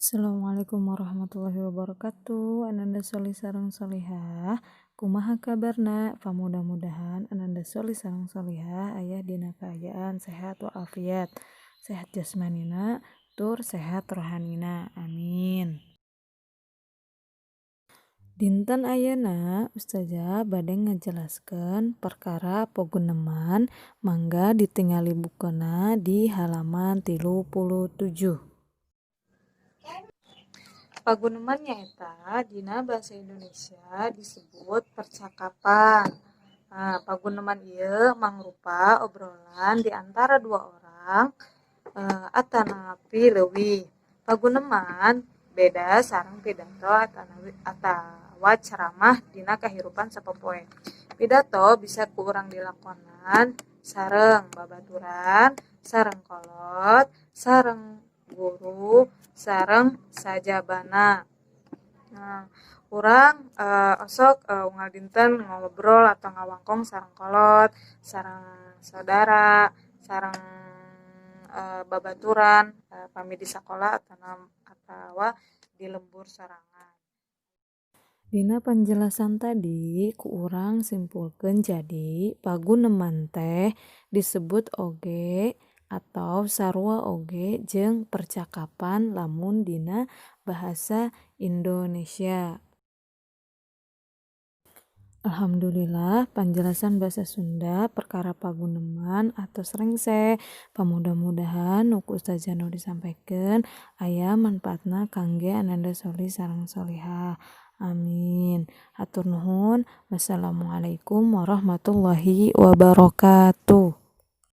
Assalamualaikum warahmatullahi wabarakatuh. Ananda solih sareng solihah, kumaha kabarna? Pamudah-mudahan ananda solih sareng solihah aya dina kaayaan sehat walafiat, sehat jasmanina tur sehat rohanina, amin. Dinten ayeuna ustazah bade ngajelaskeun perkara paguneman, mangga ditingali bukuna di halaman 37. Paguneman nyaeta dina bahasa Indonesia disebut percakapan. Nah, paguneman ieu mangrupa obrolan di antara dua orang atanapi leuwih. Paguneman beda sareng pidato atawa ceramah dina kahirupan sapopoe. Pidato bisa ku urang dilakonan sareng babaturan, sareng kolot, sareng guru, sareng sajabana. Nah, urang osok unggal dinten ngobrol atau ngawangkong sareng kolot, sareng saudara, sareng babaturan pami di sakola atawa di lembur sorangan. Dina penjelasan tadi ku urang simpulkeun jadi paguneman teh disebut oge atau sarua oge jeung percakapan lamun dina bahasa Indonesia. Alhamdulillah, penjelasan bahasa Sunda perkara paguneman atos rengse. Pamudah-mudahan nu ku ustazah nu disampaikan aya manfaatna kangge ananda solih sareng solihah. Amin. Hatur nuhun. Wassalamualaikum warahmatullahi wabarakatuh.